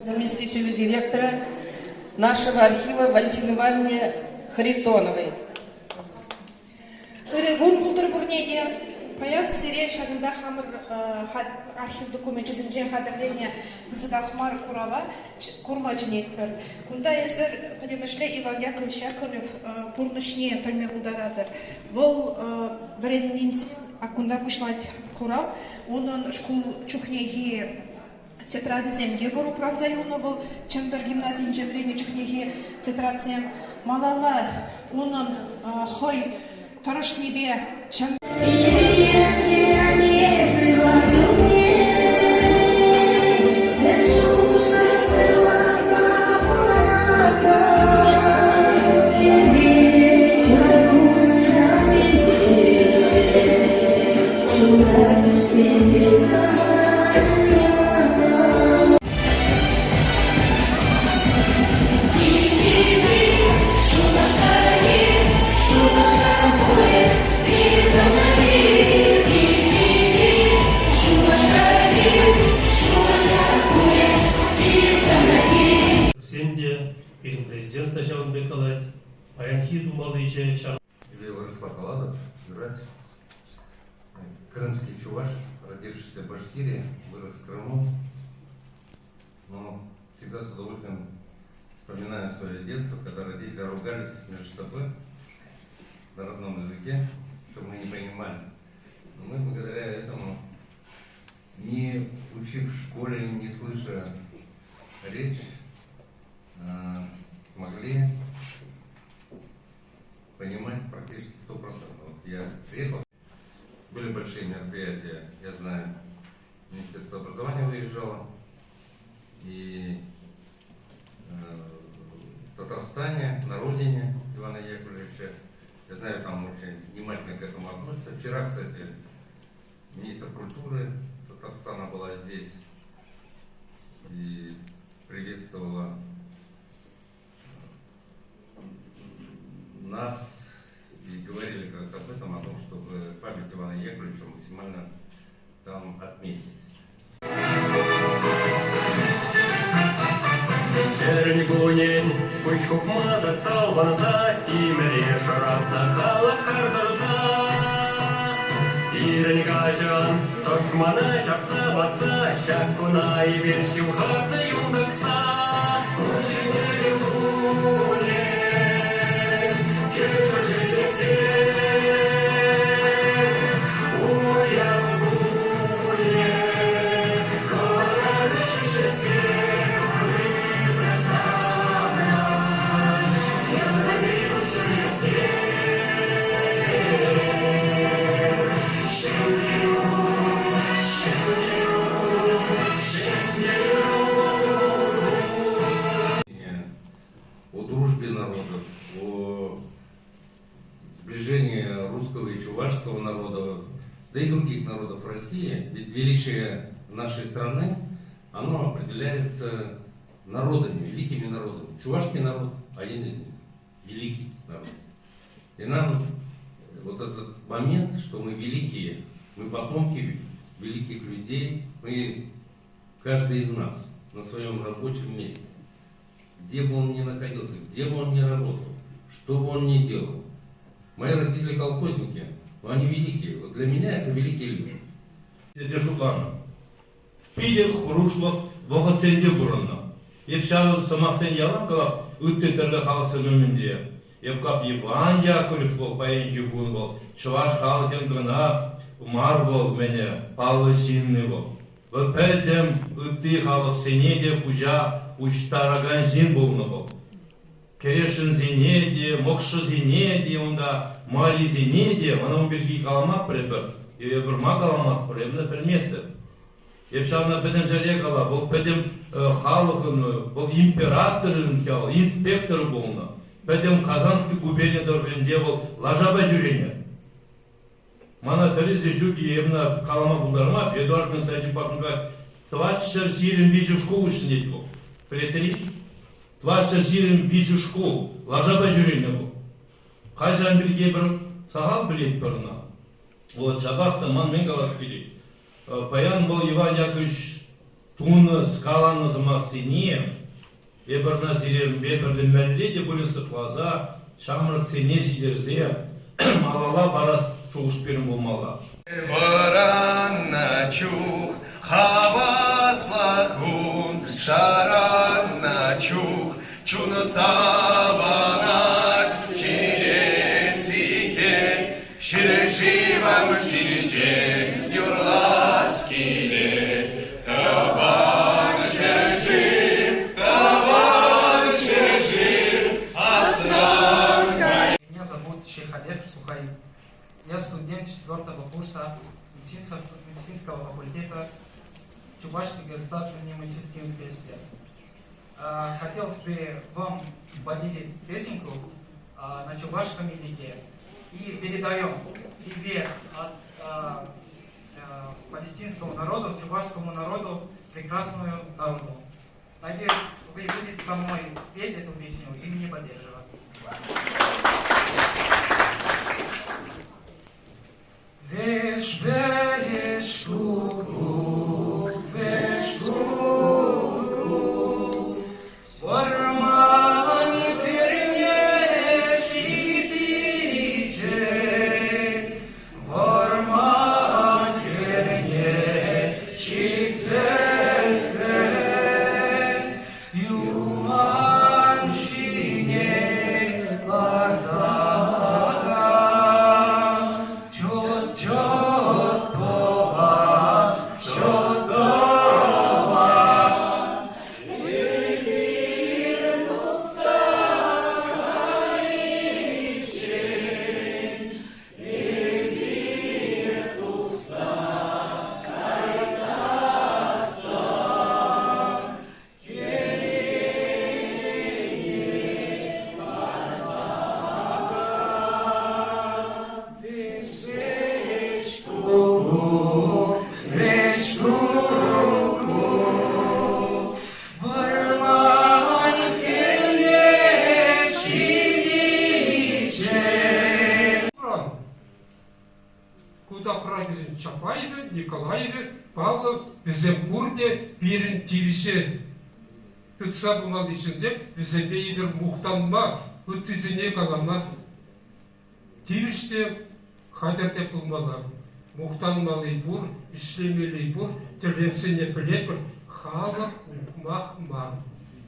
Заместителю директора нашего архива Валентине Ивановне Харитоновой. Ырӑ кун пултӑр пурне те. Паян сире ҫакӑнта хамӑр архив докуменчӗсенчен хатӗрленӗ пысӑках мар курава курма чӗнетпӗр. Кунта эсир пӗтӗмӗшле Иван Яковлевич Яковлев пурнӑҫне пӗлме пултаратӑр. Вӑл вӗреннинсем кунта пуҫлать курав. Унӑн шкул чухнехи Тетрадӗсем те пур упранса юлнӑ вӑл Чӗмпӗр гимназийӗнче вӗреннӗ чухнехи тетрадьсем. Малалла унӑн хӑй тӑрӑшнипе Чӗмпӗр Вӗсем те, пирӗн президент та ҫавӑн пек калать, паянхи тумалли ӗҫе ҫав Юлия вырӑсла калатӑп, юрать. Крымский чуваш, родившийся в Башкирии, вырос в Крыму. Но всегда с удовольствием вспоминаю свое детство, когда родители ругались между собой на родном языке, чтобы мы не понимали. Но мы благодаря этому, не учив в школе, не слыша речь, могли понимать практически 100%. Вот я приехал, были большие мероприятия, я знаю, Министерство образования выезжало, и в Татарстане, на родине Ивана Яковлевича. Я знаю, там очень внимательно к этому относятся. Вчера, кстати, министр культуры Татарстана была здесь и приветствовала нас и говорили как раз об этом, о том, чтобы память Ивана Яковлевича максимально там отметить. Ҫӗрӗн-кунӗн куҫ хупмасӑр талпӑнса тимӗре шӑратнӑ халӑх кар тӑрса. Ирӗн-каҫӑн тӑшмана ҫапса ватса ҫак куна эпир ҫывхарнӑ юн тӑкса. Куҫӗнче пулӗ кӳршӗ ҫӗлесем, уяв кунӗ кӑларӗҫ ҫӳҫесем, пысӑк савӑнӑҫ йӑлтӑрти куҫҫулӗсем. Ҫӗнтерӳ, ҫӗнтерӳ, ҫӗнтерӳ! О дружбе народов, о сближении русского и чувашского народа, да и других народов России. Ведь величие нашей страны, оно определяется народами, великими народами. Чувашский народ один из них, великий народ. И нам вот этот момент, что мы великие, мы потомки великих людей, мы, каждый из нас на своем рабочем месте, где бы он ни находился, где бы он ни работал, что бы он ни делал. Мои родители колхозники, но они великие. Вот для меня это великие люди. Тесе шутланӑ. Питӗ хӑрушлӑх вӑхӑтсенче пурӑннӑ. Эп ҫав сӑмахсен ялан калап ытти тӗрлӗ халӑхсен умӗнче. Эп кап Иван Яковлев вӑл паянхи кун вӑл чӑваш халӑхӗн кӑна мар вӑл мӗне паллӑ ҫынни вӑл. Вӑл пӗтӗм ытти халӑхсене те пуҫа пуҫтаракан ҫын пулнӑ вӑл. Кӗрешӗнсене те, мӑкшӑсене те унта, марисене те, ӑна ун пирки калама пӗлетпӗр. Эпир ма каламастпӑр, эпӗ пӗлместӗп. Эп ҫавна пӗтӗм ҫӗре кала, вӑл пӗтӗм халӑхӑн, вӑл императорӑн инспектор пулнӑ. Пӗтӗм Казанский губерни тӑрӑхӗнче вӑл лашапа ҫӳренӗ. Мана тӗрӗсӗ ҫук-и, эпна калама пултармап. Эдуард Константинович Пахмутов 423 шкул уҫнӑ вӑл. Пӗлетӗр-и? 423 шкул лашапа ҫӳренӗ вӑл. Кайсан пирки эпир сахал пӗлетпӗр ӑна. Вот ҫапах та ман мӗн калас килет. Паян вӑл Иван Яковлевич Тунӑ, каланӑ сӑмахсене эпир ӑна сирӗнпе пӗрлемелле те пулӗ сыхласа, ҫамрӑксене ҫитерсе малалла парас шухӑш пирӗн пулмалла. Вӑраннӑ чух хаваслӑ кун, шараннӑ чух чун савӑнать, чире сикет, ҫӗршывӑм ҫинче юрлас килет. Тӑван ҫӗршыв, тӑван ҫӗршыв асран кай. Меня зовут Шейхалер Сухаиб. Я студент четвертого курса медицинского факультета Чувашский государственный медицинский университет. Хотелось бы вам поделить песенку на чувашском языке. И передаем привет от палестинского народа, чувашскому народу, прекрасную народу. Надеюсь, вы будете со мной петь эту песню и меня поддерживать. Вӗҫ, вӗҫ, куккук, вӗҫ, куккук, вӑрман хӗрне ҫитиччен, вӑрман хӗрне ҫитсессӗн, юман ҫине ларса та чут-чут тӑван, чут тӑван. Эпир тухса кайиччен, эпир тухса кайсассӑн, Ку тапхӑра вӗсен Чапаевӗ, Николаевӗ, Павлов вӗсем пурте пирӗн тивӗҫе тытса пымалли ҫынсем, вӗсемпе эпир мухтанма, ыттисене калама тивӗҫ те, хатӗр те пулмалла. Мухтанмалли пур, ӗҫлемелли пур, тӗллевсене пӗлетпӗр. Халӑх ухмах мар.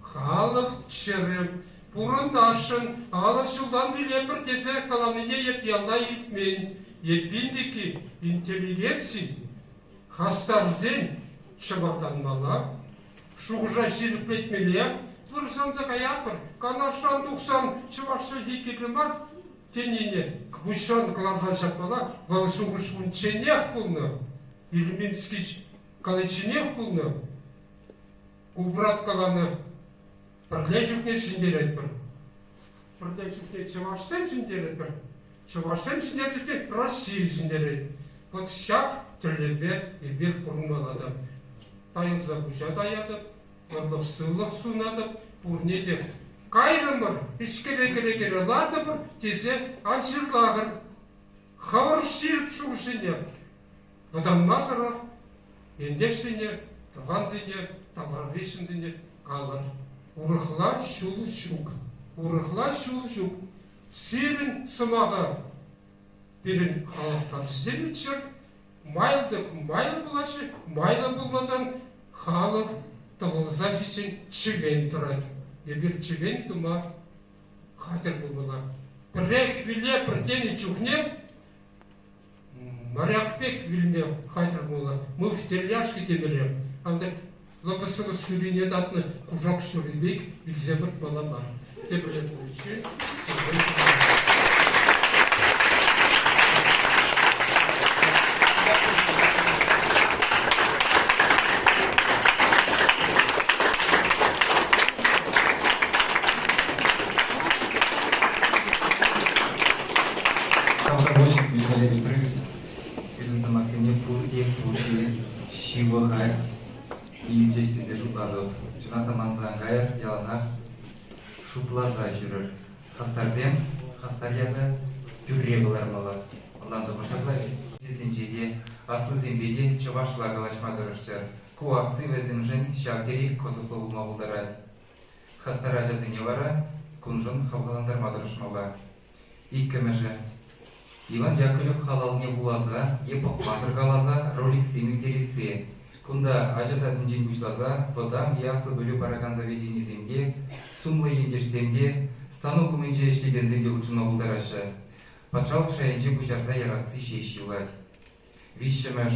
Халӑх чӗрӗ. Пурӑнасшӑн, алӑ ҫултан вилепӗр тесе каланине эп ялта илтмен. Эппин-тӗкки интеллигенци хастарсен ҫӑвартанмалла, шухӑша ҫирӗплетмелле. Вырӑсланса каятпӑр, Канашран тухсан чӑваш чӗлхи кирлӗ мар тенине пуҫран кӑларса ҫапмалла. Вӑл шухӑш унчченех пулнӑ, Ильминский каличченех пулнӑ. Кубрат каланӑ Пӗрле чухне ҫӗнтеретпӗр. Пӗрле чухне чӑвашсем ҫӗнтеретпӗр. Чӑвашсем ҫӗнтернӗ чухне Россия ҫӗнтерет. Вот ҫак тӗллевпе эпир пурӑнмалла та. Тайӑлса пуҫа таятӑп, ырлӑх-сывлӑх сунатӑп пурне те. Кайрӑмӑр, ӗҫкӗре-кӗрекере лартӑпӑр тесе ан ҫырлахӑр. Хӑвӑр ҫирӗп шухӑшсене вӑтанмасӑрах ентешсене, тӑвансене, таврари ҫынсене калӑр. Урӑхла ҫул ҫук. Урӑхла ҫул ҫук. Сирӗн сӑмаха пирӗн халӑх тарҫисем илччӗр. Майлӑ майлӑ пулаҫҫӗ, майлӑ пулмасан халӑх тӑвӑлса ҫитсен чӗвен тӑрать. Эпир чӗвен тума хатӗр пулмалла. Пӗррех виле пӗр тенӗ чухне Моряк пек вилме хатӗр пулнӑ. Мы в тельняшке темелле. Анда лӑпӑс-лӑпӑс хӳрине татнӑ кушак ҫури пек вилсе выртмалла мар. Тепӗр пуличчен. Тавтапуҫ, Виталий Петрович. Сирӗн сӑмахсене пурте, пурте ҫывӑхать илчӗҫ тесе шутлатӑп. Чӑнах та манса ан кайӑр, яланах шутласа ҫӳрӗр. Хастарсем хастар ята тӳрре кӑлармалла. Ӑнлантӑмӑр ҫапла вӗт? Килсенче те, аслисемпе те чӑвашла калаҫма тӑрӑшчӑр. Ку акци вӗсемшӗн ҫав тери кӑсӑклӑ пулма пултарать. Хастар ачасене вара куншӑн хавхалантарма тӑрӑшмалла. Иккӗмӗшӗ. Иван Яковлев халалне вуласа е пӑхмасӑр каласа роликсем ӳкересси. Кунта ача садӗнчен пуҫласа вӑтам е аслӑ пӗлӳ паракан заведенисем те, сумлӑ ентешсем те, станок умӗнче ӗҫлекенсем те хутшӑнма пултараҫҫӗ. Патшалӑх шайӗнче пуҫарса ярасси ҫеҫ юлать. Виҫҫӗмӗш.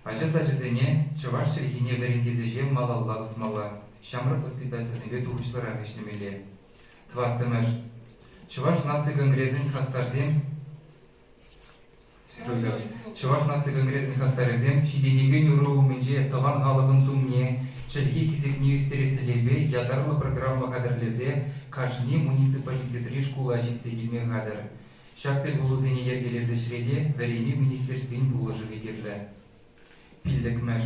Ача сачӗсене чӑваш чӗлхине вӗрентес ӗҫе малалла тӑсмалла, ҫамрӑк воспитательсемпе тухӑҫлӑрах ӗҫлемелле. Тӑваттӑмӗш. Чӑваш наци конгресӗн хастарсем Чӑваш наци конгресӗн хастарӗсем ҫитӗнекен ӑру умӗнче тӑван халӑхӑн сумне, чӗлхе хисепне ӳстерес тӗллевпе ятарлӑ программа хатӗрлесе кашни муниципалитетри шкула ҫитсе килме хатӗр. Ҫак тӗлпулусене йӗркелес ӗҫре те Вӗренӳ министерствин пулӑшӑвӗ кирлӗ. Пиллӗкмӗш.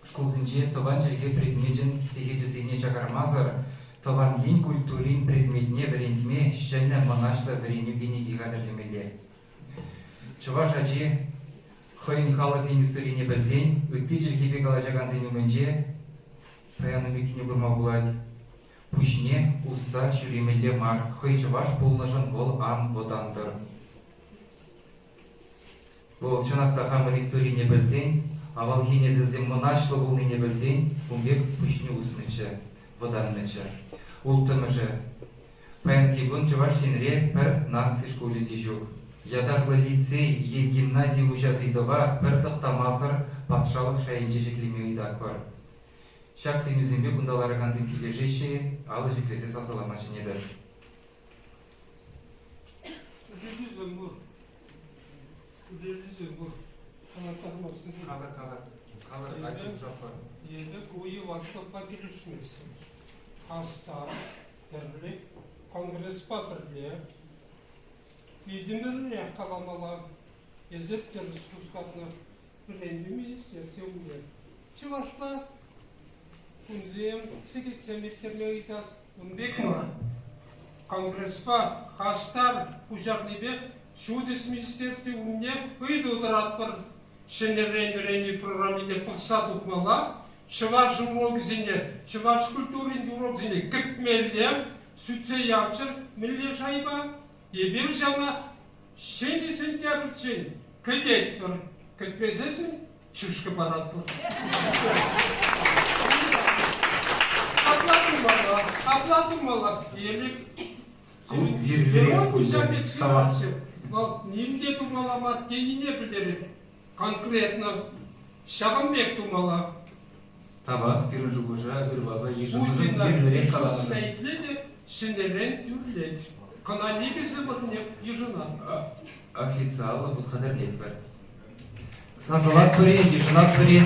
Шкулсенче тӑван чӗлхе предмечӗн сехечӗсене чакармасӑр тӑван ен культурин предметне вӗрентме ҫӗнӗ мӑнаҫлӑ вӗренӳ кӗнеки хатӗрлемелле. Чӑваш ачи хӑйӗн халӑхӗн историне пӗлсен ытти чӗлхепе калаҫакансен умӗнче паян ӗмӗккине курма пулать. Пуҫне усса ҫӳремелле мар, хӑй чӑваш пулнӑшӑн вӑл ан вӑтантӑр. Вӑл чӑнах та хамӑр историне пӗлсен, авалхи несӗлсем мӑнаҫлӑ пулнине пӗлсен ун пек пуҫне уснӑччӗ, вӑтаннӑччӗ. Улттӑмӗшӗ. Паянхи кун Чӑваш Енре пӗр наци шкулӗ те ҫук. Ятарлӑ лицей е гимнази уҫас ыйтӑва пӗр тӑхтамасӑр патшалӑх шайӗнче ҫӗклеме ыйтатпӑр. Ҫак сӗнӳсемпе кунта ларакансем килӗшеҫҫӗ-и, алӑ ҫӗклесе сасӑлама чӗнетӗп. Телевизор пур. Телевизор пур. Калӑр, калӑр. Калӑр, атя ушаппа. Эпӗ ку йӑвашлӑхпа килӗшместӗп. Хастар, пӗрле, конгреспа пӗрле витӗмлӗрех каламалла. Эсир тӗрӗс хускатнӑ вӗрентӳ министерстви умне чӑвашла кунсем, сехетсем ирттерме ыйтас. Ун пек мар. Конгреспа хастар пуҫарнипе Ҫутӗҫ министерстви умне ыйту тӑратпӑр. Ҫӗнӗрен вӗренӳ программине пӑхса тухмалла, чӑваш урокӗсене, чӑваш культурин урокӗсене кӗртмелле, сӳтсе явччӑр мӗнле шайпа. Эпир ҫавна ҫӗнӗ сентябрьччен кӗтетпӗр. Кӗтмесессӗн чышкӑ паратпӑр. Апла тумалла, апла тумалла. Елӗк Ку вирлӗрех пулчӗ. Тавах. Вӑл ним те тумалла мар тенине пӗлтерет. Конкретно ҫавӑн пек тумалла. Тавах пирӗн шухӑша ырласа йышӑннӑшӑн вирлӗрех каланӑшӑн. Итле те ҫӗнӗрен тӳрлет. Кӑна никӗсӗ вырӑнне йышӑнать. Официаллӑ хут хатӗрлетпӗр. Сасӑлатпӑр-и, йышӑнатпӑр-и?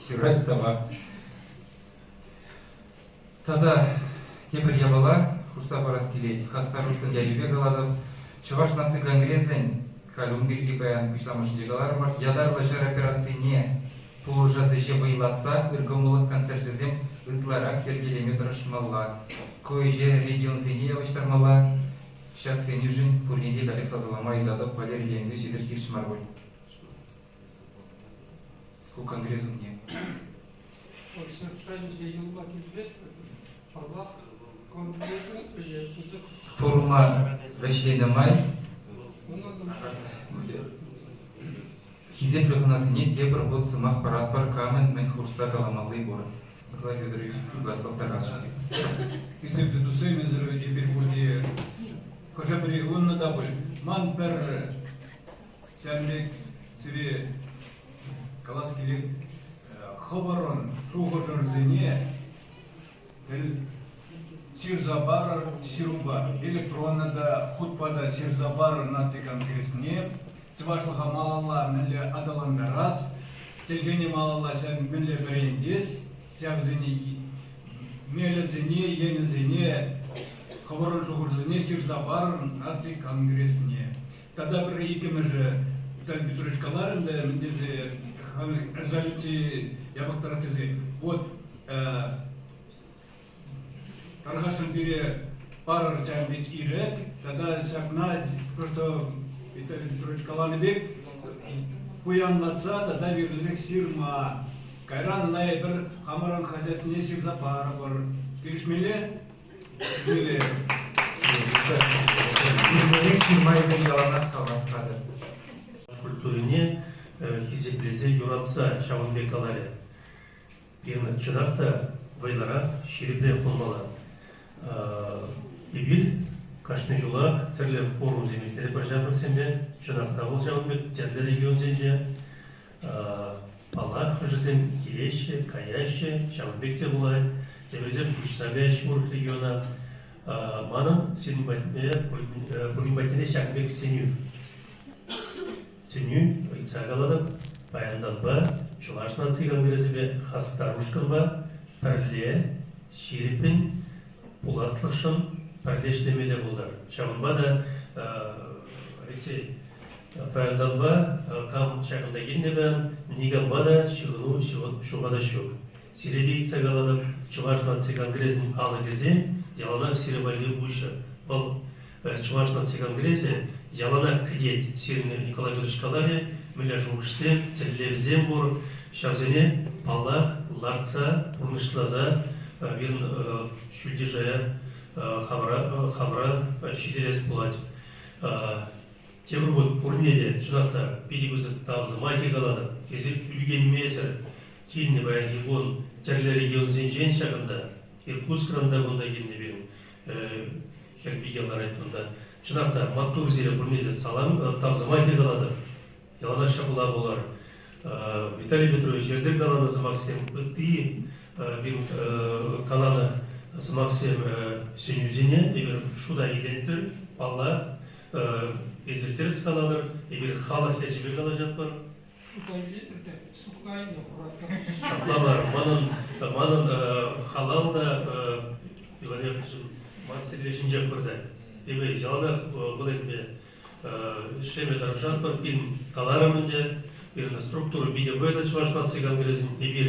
Ҫырать тавах. Тата тепӗр япала хушса парас килет. Хастар ушкӑн ячӗпе калатӑп. Чӑваш наци конгресӗн, халь ун пирки паян пуҫламӑшӗнче каларӑмӑр, ятарлӑ ҫар операцине пулӑшас ӗҫе вӑйлатса ыркӑмӑллӑх концерчӗсем ытларах йӗркелеме тӑрӑшмалла. Ку ӗҫе регионсене явӑҫтармалла. Ҫак сӗнӳшӗн пурне те каллех сасӑлама ыйтатӑп, Валерий Леонидович эсир хирӗҫ мар пуль. Ку конгресс умне. Форума вӗҫленӗ май хисеплӗ хӑнасене тепӗр хут сӑмах паратпӑр, камӑн мӗн хушса каламалли пур. Николай Федорович Угаслов тархасшӑн. Хисеплӗ туссем, эсир эпир пурте хӑшӗ-пӗри ывӑннӑ та пуль. Ман пӗр ҫавӑн пек сире калас килет, хӑвӑрӑн шухӑшӑрсене ҫырса парӑр ҫырупа, электронлӑ та, хутпа та ҫырса парӑр наци конгресне, чӑвашлӑха малалла мӗнле аталантарас, чӗлхене малалла ҫав мӗнле вӗрентес, ҫавсене мелӗсене, енӗсене, хӑвӑрӑн шухӑшӗсене ҫырса парӑр наци конгресне. Тата пӗр иккӗмӗшӗ Виталий Петрович каларӗ ӗнтӗ, мӗн тесе резолюци япӑхтарать тесе. Вот тархасшӑн пире парӑр ҫавӑн пек ирӗк тата ҫакна просто Виталий Петрович каланӑ пек. пуянлатса тата вирлӗрех ҫырма. Кайран ӑна эпир хамӑрӑн хаҫатсене ҫырса парӑпӑр. Килӗшмелле? Килӗшмелле. Вирлӗрех ҫырма эпир яланах калас хатӗр. Культурине хисеплесе, юратса ҫавӑн пек каларӗ. Пирӗн чӑнах та вӑйлӑрах, ҫирӗпрех пулмалла. Эпир кашни ҫулах тӗрлӗ форумсем ирттеретпӗр ҫамрӑксемпе. Чӑнах та вӑл ҫавӑн пек тӗрлӗ регионсенче. Паллах, хӑшӗсем килеҫҫӗ, каяҫҫӗ, ҫавӑн пек те пулать. Теприсем куҫса каяҫҫӗ урӑх региона. Манӑн сирӗн патне, пурин патне те ҫакӑн пек сӗнӳ. Сӗнӳ ыйтса калатӑп, паянтанпа Чӑваш наци конгресӗпе хастар ушкӑнпа пӗрле ҫирӗппӗн пуласлӑхшӑн пӗрле ӗҫлемелле пултӑр. Ҫавӑнпа та, Алексей, паянтанпа кам ҫакӑнта килнӗ паян, никампа та ҫыхӑну ҫухатас ҫук. Сире те ыйтса калатӑп, Чӑваш наци конгресӗн алӑкӗсем яланах сире валли уҫӑ. Вӑл Чӑваш наци конгресӗ яланах кӗтет сирӗн Николай Федорович каларӗ, мӗнле шухӑшсем, тӗллевсем пур, ҫавсене, паллах, лартса, пурнӑҫласа пирӗн ҫӳлти шая хамӑра ҫитерес пулать. Тепӗр хут пурне те, чӑнах та, питӗ пысӑк тав сӑмахӗ калатӑп. Эсир ӳркенмесӗр килнӗ паянхи кун тӗрлӗ регионсенчен ҫакӑнта, Иркутскран та кунта килнӗ пирӗн хӗр пике ларать кунта. Чӑнах та, маттур сире пурне те салам, тав сӑмахӗ калатӑп. Яланах ҫапла пулар. Виталий Петрович, эсир каланӑ сӑмахсем ытти пирӗн каланӑ сӑмахсем сӗнӳсене эпир шута илетпӗр, паллах. Эсир тӗрӗс калатӑр, эпир халӑх ячӗпе калаҫатпӑр. Шута илетӗр те суккайне хуратӑр. Ҫапла мар, манӑн, манӑн халал та Иван Яковлевичӑн ман сӗтел ҫинчех выртать. Эпӗ яланах вӑл ӗнтӗ ӗҫлеме тӑрӑшатпӑр. Пирӗн каларӑм ӗнтӗ, пирӗн структура питӗ вӑйлӑ Чӑваш наци конгресӗн. Эпир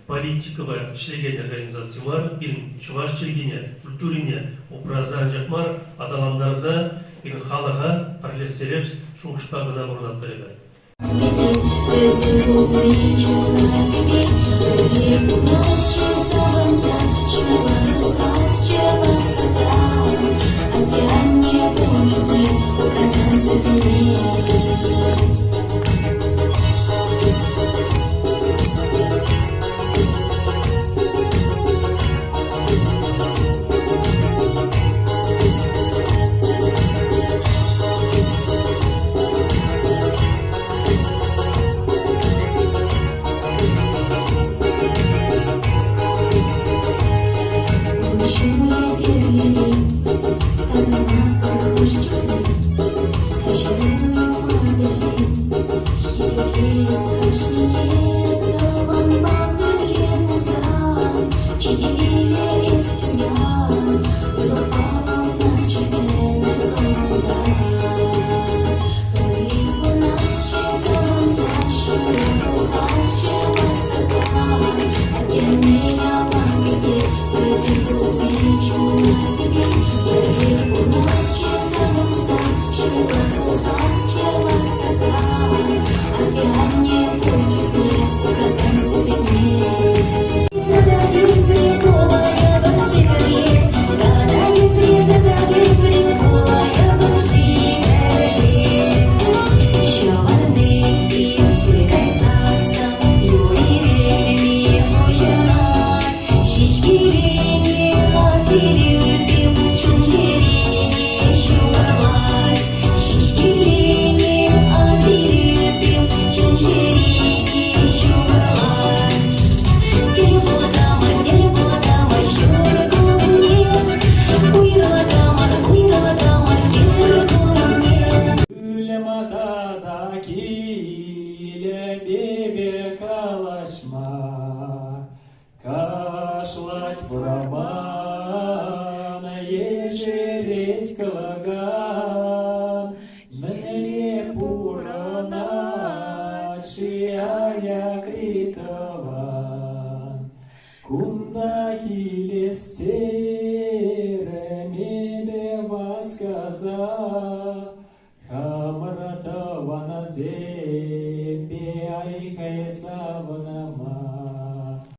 политикӑпа ӗҫлекен организаци мар, пирӗн чӑваш чӗлхине, культурине упраса анчах мар, аталантарса пирӗн халӑха пӗрлештерес шухӑшпа кӑна пурӑнатпӑр эпир. Килӗпепе калаҫма кашлать вӑрман, ешерет кӑлакан. Мӗнле пурӑнать-ши аякри тӑван? Кунта килес те.